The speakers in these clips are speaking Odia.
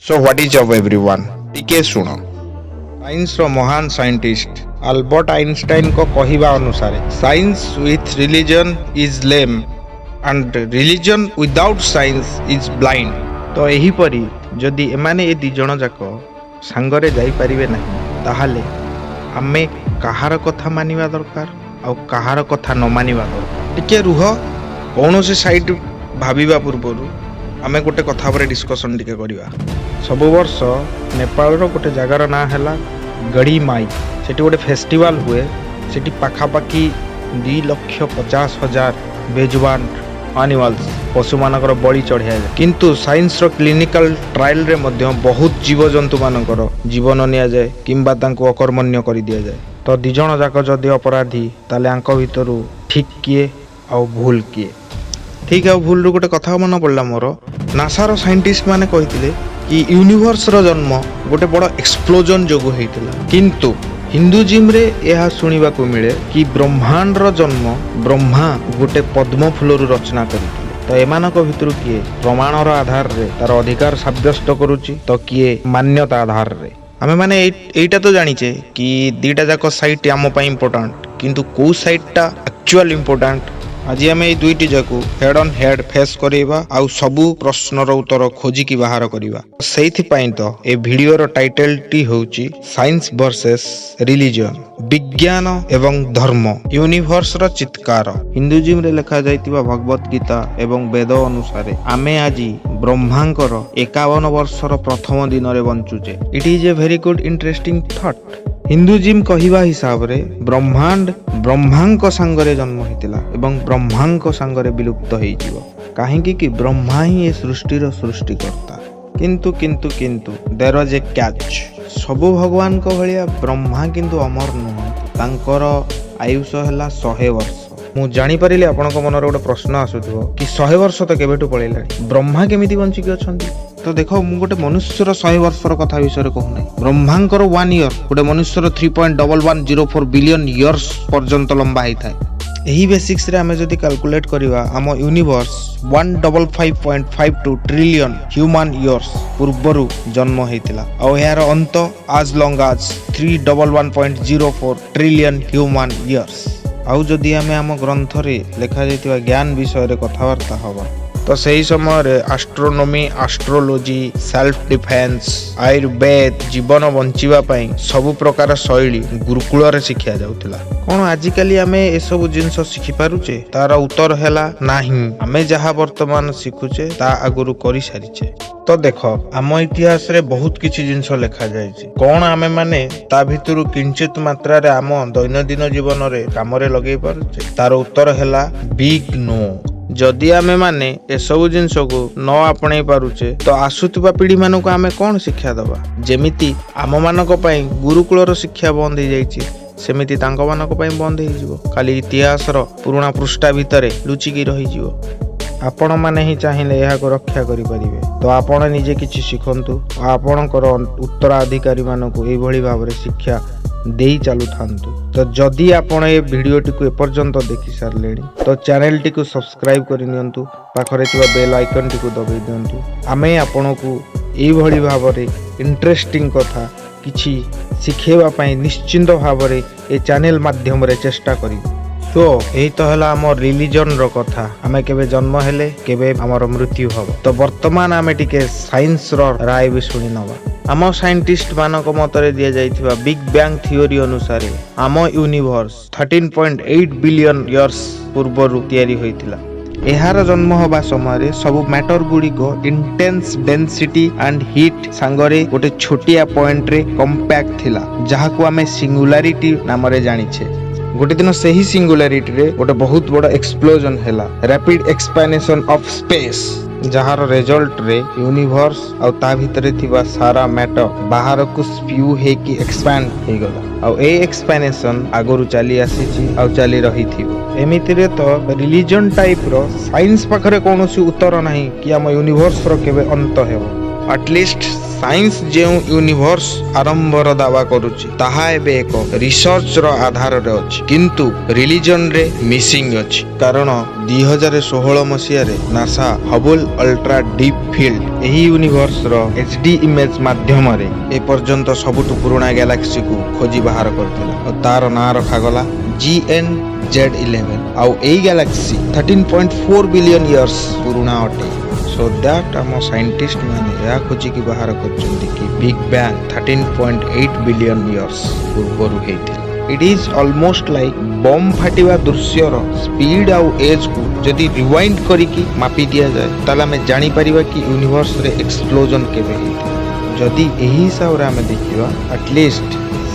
So what is up, everyone? ଟିକେ ଶୁଣ। ସାଇନ୍ସର ମହାନ ସାଇଣ୍ଟିଷ୍ଟ ଆଲବର୍ଟ ଆଇନଷ୍ଟାଇନଙ୍କ କହିବା ଅନୁସାରେ, "Science with religion is lame and religion without science is blind." ତ ଏହିପରି ଯଦି ଏମାନେ ଏ ଦୁଇ ଜଣ ଯାକ ସାଙ୍ଗରେ ଯାଇପାରିବେ ନାହିଁ, ତାହେଲେ ଆମେ କାହାର କଥା ମାନିବା ଦରକାର ଆଉ କାହାର କଥା ନ ମାନିବା ଦରକାର? ଟିକେ ରୁହ। କୌଣସି ସାଇଟ୍ ଭାବିବା ପୂର୍ବରୁ ଆମେ ଗୋଟେ କଥା ଉପରେ ଡିସ୍କସନ୍ ଟିକେ କରିବା। ସବୁ ବର୍ଷ ନେପାଳର ଗୋଟେ ଜାଗାର ନାଁ ହେଲା ଗଡ଼ିମାଇ, ସେଠି ଗୋଟେ ଫେଷ୍ଟିଭାଲ ହୁଏ। ସେଠି ପାଖାପାଖି 2,50,000 ବେଜୁବାନ ଆନିମାଲ୍ସ, ପଶୁମାନଙ୍କର ବଳି ଚଢ଼ାଯାଏ। କିନ୍ତୁ ସାଇନ୍ସର କ୍ଲିନିକାଲ ଟ୍ରାଏଲରେ ମଧ୍ୟ ବହୁତ ଜୀବଜନ୍ତୁମାନଙ୍କର ଜୀବନ ନିଆଯାଏ କିମ୍ବା ତାଙ୍କୁ ଅକର୍ମଣ୍ୟ କରିଦିଆଯାଏ। ତ ଦୁଇ ଜଣ ଯାକ ଯଦି ଅପରାଧୀ, ତାହେଲେ ୟାଙ୍କ ଭିତରୁ ଠିକ୍ କିଏ ଆଉ ଭୁଲ କିଏ? ଠିକ୍ ଆଉ ଭୁଲରୁ ଗୋଟେ କଥା ମନେ ପଡ଼ିଲା ମୋର। ନାସାର ସାଇଣ୍ଟିଷ୍ଟ ମାନେ କହିଥିଲେ କି ୟୁନିଭର୍ସର ଜନ୍ମ ଗୋଟେ ବଡ଼ ଏକ୍ସପ୍ଲୋଜନ୍ ଯୋଗୁଁ ହେଇଥିଲା। କିନ୍ତୁ ହିନ୍ଦୁଜିମ୍ରେ ଏହା ଶୁଣିବାକୁ ମିଳେ କି ବ୍ରହ୍ମାଣ୍ଡର ଜନ୍ମ ବ୍ରହ୍ମା ଗୋଟେ ପଦ୍ମ ଫୁଲରୁ ରଚନା କରିଥିଲେ। ତ ଏମାନଙ୍କ ଭିତରୁ କିଏ ପ୍ରମାଣର ଆଧାରରେ ତାର ଅଧିକାର ସାବ୍ୟସ୍ତ କରୁଛି, ତ କିଏ ମାନ୍ୟତା ଆଧାରରେ? ଆମେମାନେ ଏଇଟା ତ ଜାଣିଛେ କି ଦୁଇଟା ଯାକ ସାଇଟ୍ ଆମ ପାଇଁ ଇମ୍ପୋର୍ଟାଣ୍ଟ, କିନ୍ତୁ କୋଉ ସାଇଟ୍ଟା ଆକ୍ଚୁଆଲ ଇମ୍ପୋର୍ଟାଣ୍ଟ? ଆଜି ଆମେ ଏଇ ଦୁଇଟି ଯାକୁ ହେଡ୍ ଅନ୍ ହେଡ୍ ଫେସ୍ କରେଇବା ଆଉ ସବୁ ପ୍ରଶ୍ନର ଉତ୍ତର ଖୋଜିକି ବାହାର କରିବା। ସେଇଥିପାଇଁ ତ ଏ ଭିଡ଼ିଓର ଟାଇଟେଲଟି ହେଉଛି ସାଇନ୍ସ ଭର୍ସେସ୍ ରିଲିଜିଅନ୍, ବିଜ୍ଞାନ ଏବଂ ଧର୍ମ, ୟୁନିଭର୍ସର ଚିତ୍କାର। ହିନ୍ଦୁଜିମ୍ରେ ଲେଖାଯାଇଥିବା ଭଗବତ ଗୀତା ଏବଂ ବେଦ ଅନୁସାରେ ଆମେ ଆଜି ବ୍ରହ୍ମାଙ୍କର 51 ବର୍ଷର ପ୍ରଥମ ଦିନରେ ବଞ୍ଚୁଛେ। It is a very good, interesting thought. Hinduism କହିବା ହିସାବରେ ବ୍ରହ୍ମାଣ୍ଡ ବ୍ରହ୍ମାଙ୍କ ସାଙ୍ଗରେ ଜନ୍ମ ହେଇଥିଲା ଏବଂ ବ୍ରହ୍ମାଙ୍କ ସାଙ୍ଗରେ ବିଲୁପ୍ତ ହେଇଯିବ। କାହିଁକି କି ବ୍ରହ୍ମା ହିଁ ଏ ସୃଷ୍ଟିର ସୃଷ୍ଟିକର୍ତ୍ତା। କିନ୍ତୁ କିନ୍ତୁ କିନ୍ତୁ, there was a catch. ସବୁ ଭଗବାନଙ୍କ ଭଳିଆ ବ୍ରହ୍ମା କିନ୍ତୁ ଅମର ନୁହନ୍ତି। ତାଙ୍କର ଆୟୁଷ ହେଲା 100 ବର୍ଷ। ମୁଁ ଜାଣିପାରିଲି, ଆପଣଙ୍କ ମନରେ ଗୋଟେ ପ୍ରଶ୍ନ ଆସୁଥିବ କି 100 ବର୍ଷ ତ କେବେଠୁ ପଳେଇଲାଣି, ବ୍ରହ୍ମା କେମିତି ବଞ୍ଚିକି ଅଛନ୍ତି? ତ ଦେଖ, ମୁଁ ଗୋଟେ ମନୁଷ୍ୟର 100 ବର୍ଷର କଥା ବିଷୟରେ କହୁନାହିଁ। ବ୍ରହ୍ମାଙ୍କର ୱାନ୍ ଇୟର ଗୋଟେ ମନୁଷ୍ୟର 3.1104 billion years ପର୍ଯ୍ୟନ୍ତ ଲମ୍ବା ହେଇଥାଏ। ଏହି ବେସିକ୍ସରେ ଆମେ ଯଦି କାଲକୁଲେଟ୍ କରିବା, ଆମ universe 155.52 trillion human years ପୂର୍ବରୁ ଜନ୍ମ ହେଇଥିଲା ଆଉ ଏହାର ଅନ୍ତ as long as 311.04 trillion human years. ଆଉ ଯଦି ଆମେ ଆମ ଗ୍ରନ୍ଥରେ ଲେଖାଯାଇଥିବା ଜ୍ଞାନ ବିଷୟରେ କଥାବାର୍ତ୍ତା ହେବା, ତ ସେହି ସମୟରେ astronomy, astrology, self defence, Ayurveda, ଜୀବନ ବଞ୍ଚିବା ପାଇଁ ସବୁ ପ୍ରକାର ଶୈଳୀ ଗୁରୁକୁଳରେ ଶିକ୍ଷା ଯାଉଥିଲା। କ'ଣ ଆଜିକାଲି ଆମେ ଏସବୁ ଜିନିଷ ଶିଖିପାରୁଛେ? ତାର ଉତ୍ତର ହେଲା ନାହିଁ। ଆମେ ଯାହା ବର୍ତ୍ତମାନ ଶିଖୁଛେ, ତା ଆଗରୁ କରିସାରିଛେ। ତ ଦେଖ, ଆମ ଇତିହାସରେ ବହୁତ କିଛି ଜିନିଷ ଲେଖାଯାଇଛି। କ'ଣ ଆମେମାନେ ତା ଭିତରୁ କିଞ୍ଚିତ ମାତ୍ରାରେ ଆମ ଦୈନନ୍ଦିନ ଜୀବନରେ କାମରେ ଲଗେଇ ପାରୁଛେ? ତାର ଉତ୍ତର ହେଲା ବିଗ୍ ନୋ। ଯଦି ଆମେମାନେ ଏସବୁ ଜିନିଷକୁ ନ ଆପଣେଇ ପାରୁଛେ, ତ ଆସୁଥିବା ପିଢ଼ିମାନଙ୍କୁ ଆମେ କ'ଣ ଶିକ୍ଷା ଦେବା? ଯେମିତି ଆମମାନଙ୍କ ପାଇଁ ଗୁରୁକୁଳର ଶିକ୍ଷା ବନ୍ଦ ହେଇଯାଇଛି, ସେମିତି ତାଙ୍କମାନଙ୍କ ପାଇଁ ବନ୍ଦ ହେଇଯିବ। ଖାଲି ଇତିହାସର ପୁରୁଣା ପୃଷ୍ଠା ଭିତରେ ଲୁଚିକି ରହିଯିବ। ଆପଣମାନେ ହିଁ ଚାହିଁଲେ ଏହାକୁ ରକ୍ଷା କରିପାରିବେ। ତ ଆପଣ ନିଜେ କିଛି ଶିଖନ୍ତୁ ଆଉ ଆପଣଙ୍କର ଉତ୍ତରାଧିକାରୀମାନଙ୍କୁ ଏଇଭଳି ଭାବରେ ଶିକ୍ଷା ଦେଇ ଚାଲୁଥାନ୍ତୁ। ତ ଯଦି ଆପଣ ଏ ଭିଡ଼ିଓଟିକୁ ଏପର୍ଯ୍ୟନ୍ତ ଦେଖି ସାରିଲେଣି, ତ ଚ୍ୟାନେଲଟିକୁ ସବସ୍କ୍ରାଇବ୍ କରିନିଅନ୍ତୁ, ପାଖରେ ଥିବା ବେଲ୍ ଆଇକନ୍ଟିକୁ ଦବାଇ ଦିଅନ୍ତୁ। ଆମେ ଆପଣଙ୍କୁ ଏଇଭଳି ଭାବରେ ଇଣ୍ଟରେଷ୍ଟିଂ କଥା କିଛି ଶିଖେଇବା ପାଇଁ ନିଶ୍ଚିନ୍ତ ଭାବରେ ଏ ଚ୍ୟାନେଲ ମାଧ୍ୟମରେ ଚେଷ୍ଟା କରିବୁ। ସୋ ଏହି ତ ହେଲା ଆମ ରିଲିଜନର କଥା, ଆମେ କେବେ ଜନ୍ମ ହେଲେ, କେବେ ଆମର ମୃତ୍ୟୁ ହବ। ତ ବର୍ତ୍ତମାନ ଆମେ ଟିକେ ସାଇନ୍ସର ରାୟ ବି ଶୁଣି ନେବା। ଆମ ସାଇଣ୍ଟିଷ୍ଟ ମାନଙ୍କ ମତରେ ଦିଆଯାଇଥିବା ବିଗ୍ ବ୍ୟାଙ୍ଗ ଥିଓରି ଅନୁସାରେ ଆମ ୟୁନିଭର୍ସ 13.8 billion years ପୂର୍ବରୁ ତିଆରି ହୋଇଥିଲା। ଏହାର ଜନ୍ମ ହେବା ସମୟରେ ସବୁ ମ୍ୟାଟର ଗୁଡ଼ିକ ଇଣ୍ଟେନ୍ସ ଡେନ୍ସିଟି ଆଣ୍ଡ ହିଟ୍ ସାଙ୍ଗରେ ଗୋଟେ ଛୋଟିଆ ପଏଣ୍ଟରେ କମ୍ପ୍ୟାକ୍ଟ ଥିଲା, ଯାହାକୁ ଆମେ ସିଙ୍ଗୁଲାରିଟି ନାମରେ ଜାଣିଛେ। ଗୋଟେ ଦିନ ସେହି ସିଙ୍ଗୁଲାରିଟିରେ ଗୋଟେ ବହୁତ ବଡ଼ ଏକ୍ସପ୍ଲୋଜନ ହେଲା, ରାପିଡ ଏକ୍ସପାନେସନ ଅଫ ସ୍ପେସ୍, ଯାହାର ରେଜଲ୍ଟରେ ୟୁନିଭର୍ସ ଆଉ ତା ଭିତରେ ଥିବା ସାରା ମ୍ୟାଟର ବାହାରକୁ ସ୍ପିଉ ହେଇକି ଏକ୍ସପାଣ୍ଡ ହେଇଗଲା। ଆଉ ଏଇ ଏକ୍ସପାନେସନ ଆଗରୁ ଚାଲି ଆସିଛି ଆଉ ଚାଲି ରହିଥିବ। ଏମିତିରେ ତ ରିଲିଜନ ଟାଇପର ସାଇନ୍ସ ପାଖରେ କୌଣସି ଉତ୍ତର ନାହିଁ କି ଆମ ୟୁନିଭର୍ସର କେବେ ଅନ୍ତ ହେବ। ଆଟଲିଷ୍ଟ ସାଇନ୍ସ ଯେଉଁ ୟୁନିଭର୍ସ ଆରମ୍ଭର ଦାବା କରୁଛି, ତାହା ଏବେ ଏକ ରିସର୍ଚ୍ଚର ଆଧାରରେ ଅଛି, କିନ୍ତୁ ରିଲିଜନରେ ମିସିଂ ଅଛି। କାରଣ 2016 ମସିହାରେ NASA Hubble ultra deep field ଏହି ୟୁନିଭର୍ସର ଏଚ୍ ଡି ଇମେଜ ମାଧ୍ୟମରେ ଏପର୍ଯ୍ୟନ୍ତ ସବୁଠୁ ପୁରୁଣା ଗ୍ୟାଲାକ୍ସିକୁ ଖୋଜି ବାହାର କରିଥିଲା ଆଉ ତାର ନାଁ ରଖାଗଲା GN Z11। ଆଉ ଏଇ ଗ୍ୟାଲାକ୍ସି 13.4 billion years ପୁରୁଣା ଅଟେ। ସୋ that ଆମ ସାଇଣ୍ଟିଷ୍ଟ ମାନେ ଏହା ଖୋଜିକି ବାହାର କରିଛନ୍ତି କି Big Bang 13.8 billion years ପୂର୍ବରୁ ହେଇଥିଲା। It is almost like bomb ଫାଟିବା ଦୃଶ୍ୟର ସ୍ପିଡ୍ ଆଉ ଏଜ୍କୁ ଯଦି ରିୱାଇଣ୍ଡ କରିକି ମାପି ଦିଆଯାଏ, ତାହେଲେ ଆମେ ଜାଣିପାରିବା କି ୟୁନିଭର୍ସରେ ଏକ୍ସପ୍ଲୋଜନ୍ କେବେ ହେଇଥିଲା। ଯଦି ଏହି ହିସାବରେ ଆମେ ଦେଖିବା, at least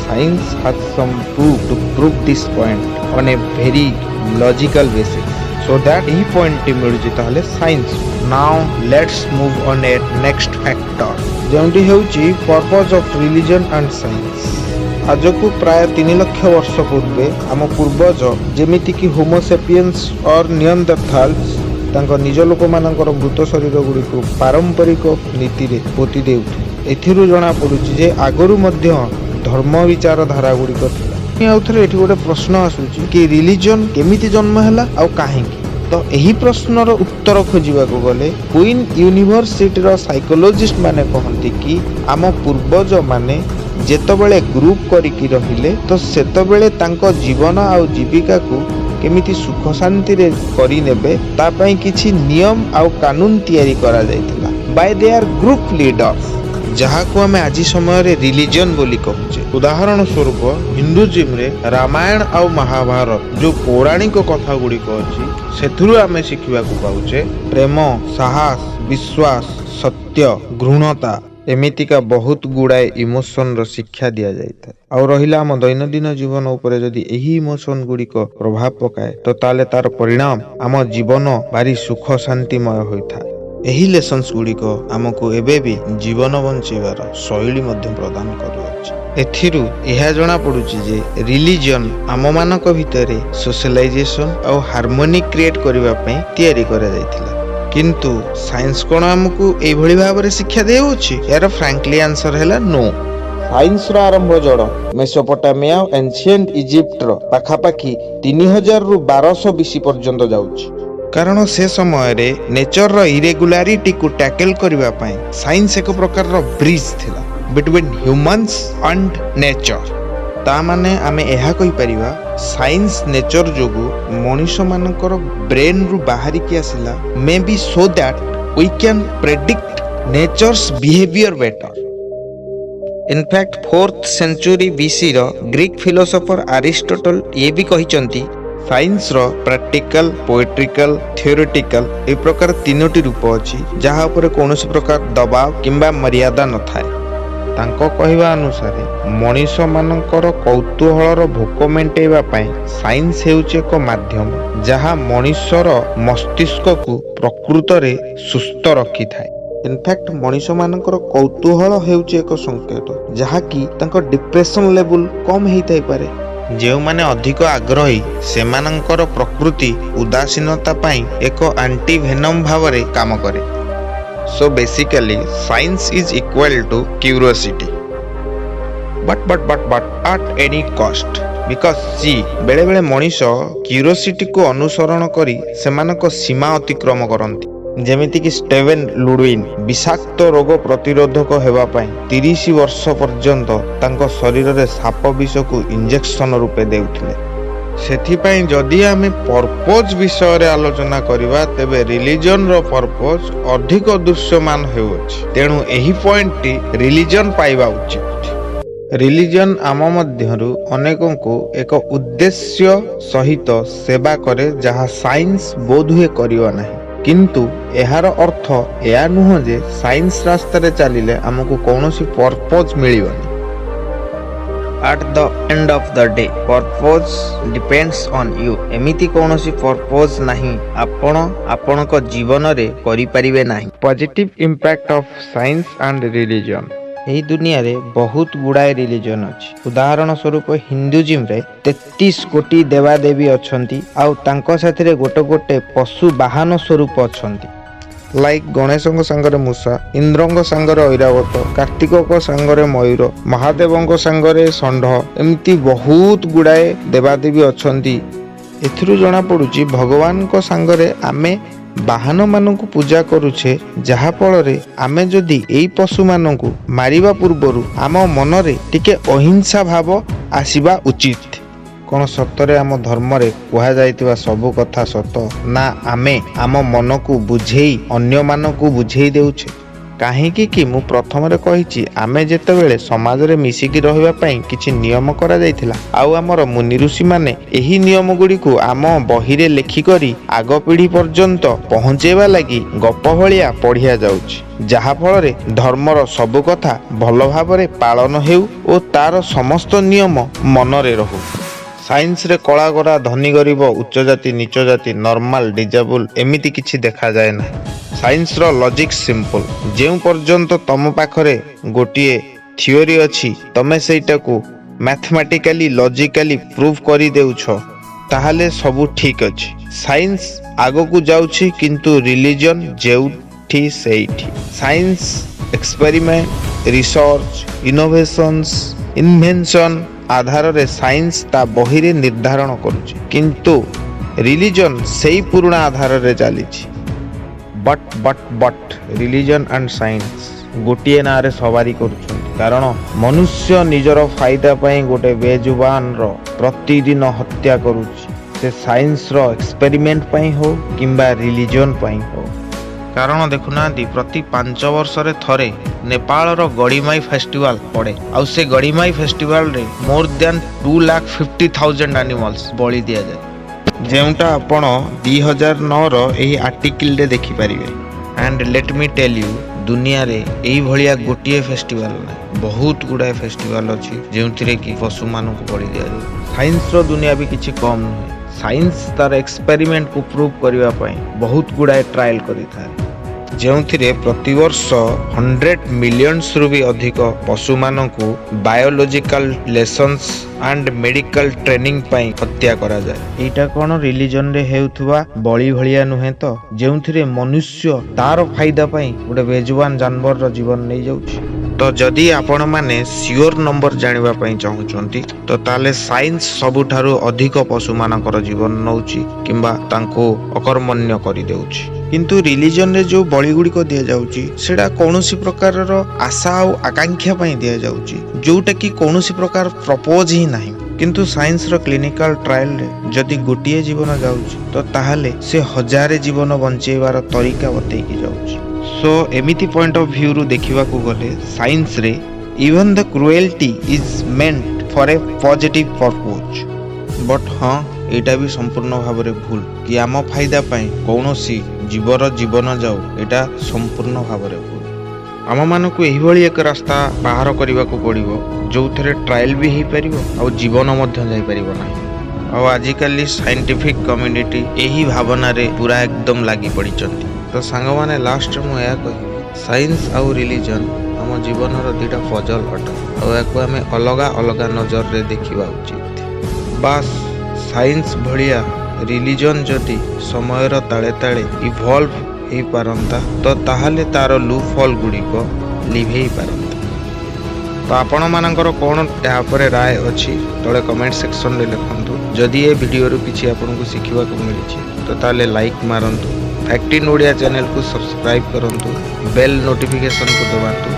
science has some proof to prove this point on a very logical basis, so that ଏହି ପଏଣ୍ଟଟି ମିଳୁଛି ତାହେଲେ science. Now let's move on a next factor, ଯେଉଁଟି ହେଉଛି purpose of religion and science. ଆଜକୁ ପ୍ରାୟ 3 ଲକ୍ଷ ବର୍ଷ ପୂର୍ବେ ଆମ ପୂର୍ବଜ, ଯେମିତିକି ହୋମୋସେପିଏନ୍ସ ଅର୍ ନିଅଣ୍ଡରଥାଲ୍ସ, ତାଙ୍କ ନିଜ ଲୋକମାନଙ୍କର ମୃତ ଶରୀର ଗୁଡ଼ିକୁ ପାରମ୍ପରିକ ନୀତିରେ ପୋତି ଦେଉଥିଲେ। ଏଥିରୁ ଜଣାପଡ଼ୁଛି ଯେ ଆଗରୁ ମଧ୍ୟ ଧର୍ମ ବିଚାରଧାରା ଗୁଡ଼ିକ ଥିଲା। ଆଉ ଥରେ ଏଠି ଗୋଟେ ପ୍ରଶ୍ନ ଆସୁଛି କି ରିଲିଜନ କେମିତି ଜନ୍ମ ହେଲା ଆଉ କାହିଁକି? ତ ଏହି ପ୍ରଶ୍ନର ଉତ୍ତର ଖୋଜିବାକୁ ଗଲେ କୁଇନ୍ ୟୁନିଭର୍ସିଟିର ସାଇକୋଲୋଜିଷ୍ଟ ମାନେ କହନ୍ତି କି ଆମ ପୂର୍ବଜମାନେ ଯେତେବେଳେ ଗ୍ରୁପ କରିକି ରହିଲେ, ତ ସେତେବେଳେ ତାଙ୍କ ଜୀବନ ଆଉ ଜୀବିକାକୁ କେମିତି ସୁଖ ଶାନ୍ତିରେ କରିନେବେ, ତା ପାଇଁ କିଛି ନିୟମ ଆଉ କାନୁନ ତିଆରି କରାଯାଇଥିଲା ବାଇ there group leaders, ଯାହାକୁ ଆମେ ଆଜି ସମୟରେ ରିଲିଜିଅନ ବୋଲି କହୁଛେ। ଉଦାହରଣ ସ୍ୱରୂପ, ହିନ୍ଦୁଜିମରେ ରାମାୟଣ ଆଉ ମହାଭାରତ ଯୋଉ ପୌରାଣିକ କଥା ଗୁଡ଼ିକ ଅଛି, ସେଥିରୁ ଆମେ ଶିଖିବାକୁ ପାଉଛେ ପ୍ରେମ, ସାହସ, ବିଶ୍ୱାସ, ସତ୍ୟ, ଘୃଣତା, ଏମିତିକା ବହୁତ ଗୁଡ଼ାଏ ଇମୋସନର ଶିକ୍ଷା ଦିଆଯାଇଥାଏ। ଆଉ ରହିଲା ଆମ ଦୈନନ୍ଦିନ ଜୀବନ ଉପରେ ଯଦି ଏହି ଇମୋସନ ଗୁଡ଼ିକ ପ୍ରଭାବ ପକାଏ, ତ ତାହେଲେ ତାର ପରିଣାମ ଆମ ଜୀବନ ଭାରି ସୁଖ ଶାନ୍ତିମୟ ହୋଇଥାଏ। ଏହି ଲେସନ୍ସ ଗୁଡ଼ିକ ଆମକୁ ଏବେ ବି ଜୀବନ ବଞ୍ଚିବାର ଶୈଳୀ ମଧ୍ୟ ପ୍ରଦାନ କରୁଅଛି। ଏଥିରୁ ଏହା ଜଣାପଡ଼ୁଛି ଯେ ରିଲିଜିଅନ ଆମମାନଙ୍କ ଭିତରେ ସୋସିଆଲାଇଜେସନ ଆଉ ହାରମୋନି କ୍ରିଏଟ୍ କରିବା ପାଇଁ ତିଆରି କରାଯାଇଥିଲା। କିନ୍ତୁ ସାଇନ୍ସ କ'ଣ ଆମକୁ ଏଇଭଳି ଭାବରେ ଶିକ୍ଷା ଦେଉଅଛି? ଏହାର ଫ୍ରାଙ୍କଲି ଆନ୍ସର ହେଲା ନୋ। ସାଇନ୍ସର ଆରମ୍ଭ ଜଡ଼ ମେସୋପଟାମିଆ, ଏନସିଏଣ୍ଟ ଇଜିପ୍ଟର ପାଖାପାଖି 3000ରୁ 1200 ବିସି ପର୍ଯ୍ୟନ୍ତ ଯାଉଛି। କାରଣ ସେ ସମୟରେ ନେଚରର ଇରେଗୁଲାରିଟିକୁ ଟ୍ୟାକେଲ କରିବା ପାଇଁ ସାଇନ୍ସ ଏକ ପ୍ରକାରର ବ୍ରିଜ୍ ଥିଲା ବିଟୱିନ୍ ହ୍ୟୁମାନ୍ସ ଆଣ୍ଡ ନେଚର। ତା ମାନେ ଆମେ ଏହା କହିପାରିବା, ସାଇନ୍ସ ନେଚର ଯୋଗୁଁ ମଣିଷମାନଙ୍କର ବ୍ରେନ୍ରୁ ବାହାରିକି ଆସିଲା, maybe so that we can predict nature's behaviour better. In fact, fourth century ବିସିର Greek philosopher Aristotle ଇଏ ବି କହିଛନ୍ତି, ସାଇନ୍ସର ପ୍ରାକ୍ଟିକାଲ, ପୋଏଟ୍ରିକାଲ, ଥିଓରିଟିକାଲ ଏହି ପ୍ରକାର ତିନୋଟି ରୂପ ଅଛି, ଯାହା ଉପରେ କୌଣସି ପ୍ରକାର ଦବାବ କିମ୍ବା ମର୍ୟାଦା ନଥାଏ। ତାଙ୍କ କହିବା ଅନୁସାରେ ମଣିଷମାନଙ୍କର କୌତୂହଳର ଭୋକ ମେଣ୍ଟେଇବା ପାଇଁ ସାଇନ୍ସ ହେଉଛି ଏକ ମାଧ୍ୟମ, ଯାହା ମଣିଷର ମସ୍ତିଷ୍କକୁ ପ୍ରକୃତରେ ସୁସ୍ଥ ରଖିଥାଏ। ଇନଫ୍ୟାକ୍ଟ, ମଣିଷମାନଙ୍କର କୌତୂହଳ ହେଉଛି ଏକ ସଂକେତ, ଯାହାକି ତାଙ୍କ ଡିପ୍ରେସନ ଲେବୁଲ କମ୍ ହେଇଥାଇପାରେ। ଯେଉଁମାନେ ଅଧିକ ଆଗ୍ରହୀ, ସେମାନଙ୍କର ପ୍ରକୃତି ଉଦାସୀନତା ପାଇଁ ଏକ ଆଣ୍ଟିଭେନମ୍ ଭାବରେ କାମ କରେ। So basically, science is equal to curiosity, but but but but at any cost, because see, ବେଳେବେଳେ ମଣିଷ କ୍ୟୁରିଓସିଟିକୁ ଅନୁସରଣ କରି ସେମାନଙ୍କ ସୀମା ଅତିକ୍ରମ କରନ୍ତି। ଯେମିତିକି ଷ୍ଟେଭେନ୍ ଲୁଡୱିନ୍ ବିଷାକ୍ତ ରୋଗ ପ୍ରତିରୋଧକ ହେବା ପାଇଁ 30 ବର୍ଷ ପର୍ଯ୍ୟନ୍ତ ତାଙ୍କ ଶରୀରରେ ସାପ ବିଷକୁ ଇଞ୍ଜେକ୍ସନ ରୂପେ ଦେଉଥିଲେ। ସେଥିପାଇଁ ଯଦି ଆମେ ପର୍ପୋଜ ବିଷୟରେ ଆଲୋଚନା କରିବା, ତେବେ ରିଲିଜନର ପର୍ପୋଜ ଅଧିକ ଦୃଶ୍ୟମାନ ହେଉଅଛି। ତେଣୁ ଏହି ପଏଣ୍ଟଟି ରିଲିଜନ ପାଇବା ଉଚିତ। ରିଲିଜନ ଆମ ମଧ୍ୟରୁ ଅନେକଙ୍କୁ ଏକ ଉଦ୍ଦେଶ୍ୟ ସହିତ ସେବା କରେ, ଯାହା ସାଇନ୍ସ ବୋଧହୁଏ କରିବ ନାହିଁ। କିନ୍ତୁ ଏହାର ଅର୍ଥ ଏହା ନୁହଁ ଯେ ସାଇନ୍ସ ରାସ୍ତାରେ ଚାଲିଲେ ଆମକୁ କୌଣସି ପର୍ପୋଜ ମିଳିବନି। At the end of the day, purpose depends on you. ଏମିତି କୌଣସି ପର୍ପୋଜ ନାହିଁ ଆପଣ ଆପଣଙ୍କ ଜୀବନରେ କରିପାରିବେ ନାହିଁ। Positive impact of science and religion. ଏହି ଦୁନିଆରେ ବହୁତ ଗୁଡ଼ାଏ ରିଲିଜନ ଅଛି। ଉଦାହରଣ ସ୍ୱରୂପ, ହିନ୍ଦୁଜିମରେ 33 କୋଟି ଦେବାଦେବୀ ଅଛନ୍ତି ଆଉ ତାଙ୍କ ସାଥିରେ ଗୋଟେ ଗୋଟେ ପଶୁ ବାହନ ସ୍ୱରୂପ ଅଛନ୍ତି। ଲାଇକ୍ ଗଣେଶଙ୍କ ସାଙ୍ଗରେ ମୂଷା, ଇନ୍ଦ୍ରଙ୍କ ସାଙ୍ଗରେ ଐରାବତ, କାର୍ତ୍ତିକଙ୍କ ସାଙ୍ଗରେ ମୟୂର, ମହାଦେବଙ୍କ ସାଙ୍ଗରେ ଷଣ୍ଢ, ଏମିତି ବହୁତ ଗୁଡ଼ାଏ ଦେବାଦେବୀ ଅଛନ୍ତି। ଏଥିରୁ ଜଣାପଡ଼ୁଛି, ଭଗବାନଙ୍କ ସାଙ୍ଗରେ ଆମେ ବାହନମାନଙ୍କୁ ପୂଜା କରୁଛେ, ଯାହାଫଳରେ ଆମେ ଯଦି ଏଇ ପଶୁମାନଙ୍କୁ ମାରିବା ପୂର୍ବରୁ ଆମ ମନରେ ଟିକେ ଅହିଂସା ଭାବ ଆସିବା ଉଚିତ। କ'ଣ ସତରେ ଆମ ଧର୍ମରେ କୁହାଯାଇଥିବା ସବୁ କଥା ସତ, ନା ଆମେ ଆମ ମନକୁ ବୁଝେଇ ଅନ୍ୟମାନଙ୍କୁ ବୁଝେଇ ଦେଉଛେ? କାହିଁକି କି ମୁଁ ପ୍ରଥମରେ କହିଛି, ଆମେ ଯେତେବେଳେ ସମାଜରେ ମିଶିକି ରହିବା ପାଇଁ କିଛି ନିୟମ କରାଯାଇଥିଲା ଆଉ ଆମର ମୁନି ଋଷିମାନେ ଏହି ନିୟମ ଗୁଡ଼ିକୁ ଆମ ବହିରେ ଲେଖିକରି ଆଗ ପିଢ଼ି ପର୍ଯ୍ୟନ୍ତ ପହଞ୍ଚେଇବା ଲାଗି ଗପ ଭଳିଆ ପଢ଼ିଆ ଯାଉଛି, ଯାହାଫଳରେ ଧର୍ମର ସବୁ କଥା ଭଲ ଭାବରେ ପାଳନ ହେଉ ଓ ତାର ସମସ୍ତ ନିୟମ ମନରେ ରହୁ। ସାଇନ୍ସରେ କଳା ଗୋରା, ଧନୀ ଗରିବ, ଉଚ୍ଚ ଜାତି ନୀଚ ଜାତି, ନର୍ମାଲ ଡିଜେବୁଲ ଏମିତି କିଛି ଦେଖାଯାଏ ନାହିଁ। ସାଇନ୍ସର ଲଜିକ୍ ସିମ୍ପଲ। ଯେଉଁ ପର୍ଯ୍ୟନ୍ତ ତମ ପାଖରେ ଗୋଟିଏ ଥିଓରି ଅଛି, ତମେ ସେଇଟାକୁ ମ୍ୟାଥମାଟିକାଲି ଲଜିକାଲି ପ୍ରୁଭ୍ କରିଦେଉଛ, ତାହେଲେ ସବୁ ଠିକ୍ ଅଛି। ସାଇନ୍ସ ଆଗକୁ ଯାଉଛି, କିନ୍ତୁ ରିଲିଜନ୍ ଯେଉଁଠି ସେଇଠି। Science experiment, research, innovations, invention ଆଧାରରେ ସାଇନ୍ସ ତା ବହିରେ ନିର୍ଦ୍ଧାରଣ କରୁଛି, କିନ୍ତୁ ରିଲିଜନ୍ ସେଇ ପୁରୁଣା ଆଧାରରେ ଚାଲିଛି। But religion and science ଗୋଟିଏ ନାଁରେ ସବାରି କରୁଛନ୍ତି, କାରଣ ମନୁଷ୍ୟ ନିଜର ଫାଇଦା ପାଇଁ ଗୋଟେ ବେଜୁବାନର ପ୍ରତିଦିନ ହତ୍ୟା କରୁଛି, ସେ ସାଇନ୍ସର ଏକ୍ସପେରିମେଣ୍ଟ ପାଇଁ ହଉ କିମ୍ବା ରିଲିଜନ୍ ପାଇଁ ହଉ। କାରଣ ଦେଖୁନାହାନ୍ତି, ପ୍ରତି 5 ବର୍ଷରେ ଥରେ ନେପାଳର ଗଡ଼ିମାଇ ଫେଷ୍ଟିଭାଲ ପଡ଼େ ଆଉ ସେ ଗଡ଼ିମାଇ ଫେଷ୍ଟିଭାଲରେ more than 2,50,000 animals ବଳି ଦିଆଯାଏ, ଯେଉଁଟା ଆପଣ 2009ର ଏହି ଆର୍ଟିକିଲରେ ଦେଖିପାରିବେ। And let me tell you, ଦୁନିଆରେ ଏଇଭଳିଆ ଗୋଟିଏ ଫେଷ୍ଟିଭାଲ ନାହିଁ, ବହୁତ ଗୁଡ଼ାଏ ଫେଷ୍ଟିଭାଲ ଅଛି ଯେଉଁଥିରେ କି ପଶୁମାନଙ୍କୁ ବଳି ଦିଆଯାଏ। ସାଇନ୍ସର ଦୁନିଆ ବି କିଛି କମ୍ ନୁହେଁ। ସାଇନ୍ସ ତାର ଏକ୍ସପେରିମେଣ୍ଟକୁ ପ୍ରୁଭ୍ କରିବା ପାଇଁ ବହୁତ ଗୁଡ଼ାଏ ଟ୍ରାଏଲ୍ କରିଥାଏ, ଯେଉଁଥିରେ ପ୍ରତିବର୍ଷ 100 ମିଲିୟନ୍ସରୁ ବି ଅଧିକ ପଶୁମାନଙ୍କୁ biological lessons and medical training ପାଇଁ ହତ୍ୟା କରାଯାଏ। ଏଇଟା କ'ଣ ରିଲିଜନରେ ହେଉଥିବା ବଳି ଭଳିଆ ନୁହେଁ ତ, ଯେଉଁଥିରେ ମନୁଷ୍ୟ ତାର ଫାଇଦା ପାଇଁ ଗୋଟେ ବେଜୁବାନ ଜାନବରର ଜୀବନ ନେଇଯାଉଛି? ତ ଯଦି ଆପଣମାନେ ସିଓର ନମ୍ବର ଜାଣିବା ପାଇଁ ଚାହୁଁଛନ୍ତି, ତ ତାହେଲେ ସାଇନ୍ସ ସବୁଠାରୁ ଅଧିକ ପଶୁମାନଙ୍କର ଜୀବନ ନେଉଛି କିମ୍ବା ତାଙ୍କୁ ଅକର୍ମଣ୍ୟ କରିଦେଉଛି। କିନ୍ତୁ ରିଲିଜନରେ ଯେଉଁ ବଳି ଗୁଡ଼ିକ ଦିଆଯାଉଛି, ସେଇଟା କୌଣସି ପ୍ରକାରର ଆଶା ଆଉ ଆକାଂକ୍ଷା ପାଇଁ ଦିଆଯାଉଛି, ଯେଉଁଟାକି କୌଣସି ପ୍ରକାର ପର୍ପୋଜ ହିଁ ନାହିଁ। କିନ୍ତୁ ସାଇନ୍ସର କ୍ଲିନିକାଲ ଟ୍ରାଏଲରେ ଯଦି ଗୋଟିଏ ଜୀବନ ଯାଉଛି, ତ ତାହେଲେ ସେ ହଜାରେ ଜୀବନ ବଞ୍ଚେଇବାର ତରିକା ବତେଇକି ଯାଉଛି। ସୋ ଏମିତି ପଏଣ୍ଟ ଅଫ୍ ଭ୍ୟୁରୁ ଦେଖିବାକୁ ଗଲେ ସାଇନ୍ସରେ even the cruelty is meant for a positive purpose. But ହଁ, ଏଇଟା ବି ସମ୍ପୂର୍ଣ୍ଣ ଭାବରେ ଭୁଲ କି ଆମ ଫାଇଦା ପାଇଁ କୌଣସି ଜୀବର ଜୀବନ ଯାଉ। ଏଇଟା ସମ୍ପୂର୍ଣ୍ଣ ଭାବରେ ଭୁଲ। ଆମମାନଙ୍କୁ ଏହିଭଳି ଏକ ରାସ୍ତା ବାହାର କରିବାକୁ ପଡ଼ିବ, ଯେଉଁଥିରେ ଟ୍ରାଏଲ୍ ବି ହେଇପାରିବ ଆଉ ଜୀବନ ମଧ୍ୟ ଯାଇପାରିବ ନାହିଁ। ଆଉ ଆଜିକାଲି ସାଇଣ୍ଟିଫିକ୍ କମ୍ୟୁନିଟି ଏହି ଭାବନାରେ ପୁରା ଏକଦମ ଲାଗି ପଡ଼ିଛନ୍ତି। ତ ସାଙ୍ଗମାନେ, ଲାଷ୍ଟରେ ମୁଁ ଏହା କହିବି, ସାଇନ୍ସ ଆଉ ରିଲିଜନ୍ ଆମ ଜୀବନର ଦୁଇଟା ପଜଲ୍ ଅଟେ ଆଉ ଏହାକୁ ଆମେ ଅଲଗା ଅଲଗା ନଜରରେ ଦେଖିବା ଉଚିତ। ବାସ୍, ସାଇନ୍ସ ଭଳିଆ ରିଲିଜନ୍ ଯଦି ସମୟର ତାଳେ ତାଳେ ଇଭଲ୍ଭ ହେଇପାରନ୍ତା, ତ ତାହେଲେ ତାର ଲୁପ୍ ହୋଲ୍ ଗୁଡ଼ିକ ଲିଭେଇ ପାରନ୍ତା। ତ ଆପଣମାନଙ୍କର କ'ଣ ଏହା ଉପରେ ରାୟ ଅଛି, ତଳେ କମେଣ୍ଟ ସେକ୍ସନରେ ଲେଖନ୍ତୁ। ଯଦି ଏ ଭିଡ଼ିଓରୁ କିଛି ଆପଣଙ୍କୁ ଶିଖିବାକୁ ମିଳିଛି, ତ ତାହେଲେ ଲାଇକ୍ ମାରନ୍ତୁ, ଫ୍ୟାକ୍ଟ ଇନ୍ ଓଡ଼ିଆ ଚ୍ୟାନେଲକୁ ସବସ୍କ୍ରାଇବ୍ କରନ୍ତୁ, ବେଲ୍ ନୋଟିଫିକେସନକୁ ଦବାନ୍ତୁ।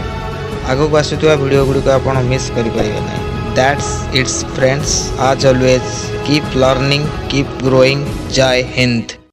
ଆଗକୁ ଆସୁଥିବା ଭିଡ଼ିଓ ଗୁଡ଼ିକ ଆପଣ ମିସ୍ କରିପାରିବେ ନାହିଁ। That's it, friends. As always, keep learning, keep growing. Jay Hind.